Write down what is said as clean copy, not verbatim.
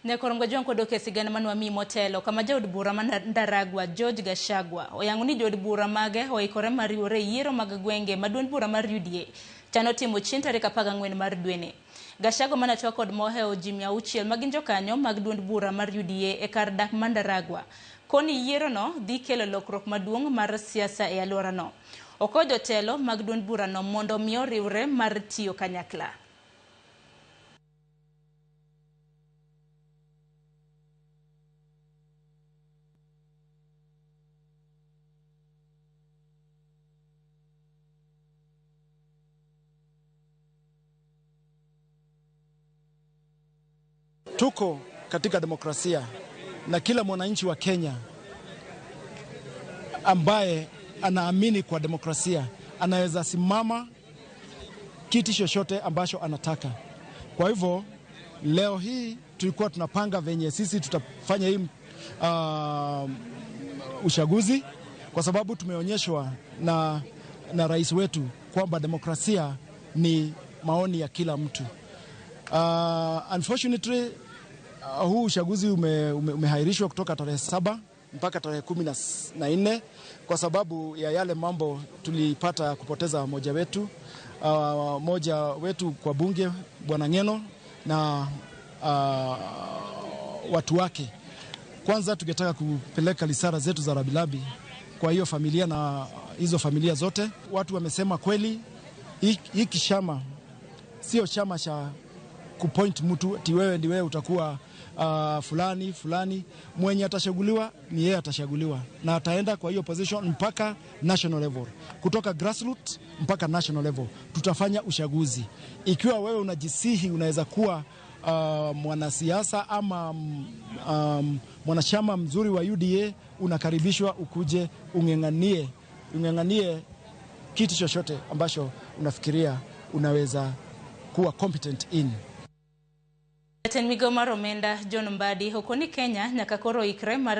Nyakorongo Jwang' kodok e sigana mane wamiyi motelo kama jaod bura ma Ndaragwa George Gachagua oyango ni jood bura mage oikore mar riwore e yiero mag gwenge ma duond bura mar UDA chano timo chieng' tarik 14 mar dweni. Gachagua mane twak kod mohewo ji 600 magin jokanyo mag duond bura mar UDA e kar dak ma Ndaragwa. Koni yierono dhi kelo lokruok maduong' mar siasa e alworano. Okwayo jotelo mag duond burano mondo omi oriwre mar tiyo kanyakla. Tuko katika demokrasia na kila mwananchi wa Kenya ambaye anaamini kwa demokrasia anaweza simama kiti chochote ambacho anataka. Kwa hivyo leo hii tulikuwa tunapanga venye sisi tutafanya hii uchaguzi, kwa sababu tumeonyeshwa na rais wetu kwamba demokrasia ni maoni ya kila mtu. Unfortunately, huu uchaguzi umehairishwa kutoka tarehe 7 mpaka tarehe 14 kwa sababu ya yale mambo tulipata kupoteza mmoja wetu kwa bunge Bwana Ng'eno na watu wake. Kwanza tungetaka kupeleka risala zetu za rambirambi kwa hiyo familia na hizo familia zote. Watu wamesema kweli hiki chama sio chama cha kupoint mtu ati wewe ndiwe utakuwa fulani fulani. Mwenye atachaguliwa ni yeye atachaguliwa na ataenda kwa hiyo position mpaka national level, kutoka grassroots mpaka national level. Tutafanya uchaguzi. Ikiwa wewe unajisihi unaweza kuwa mwanasiasa ama mwanachama mzuri wa UDA, unakaribishwa ukuje ung'ang'anie kitu chochote ambacho unafikiria unaweza kuwa competent in. Jatend migao mar omenda John Mbadi okoni Kenya nyaka koro ikre mar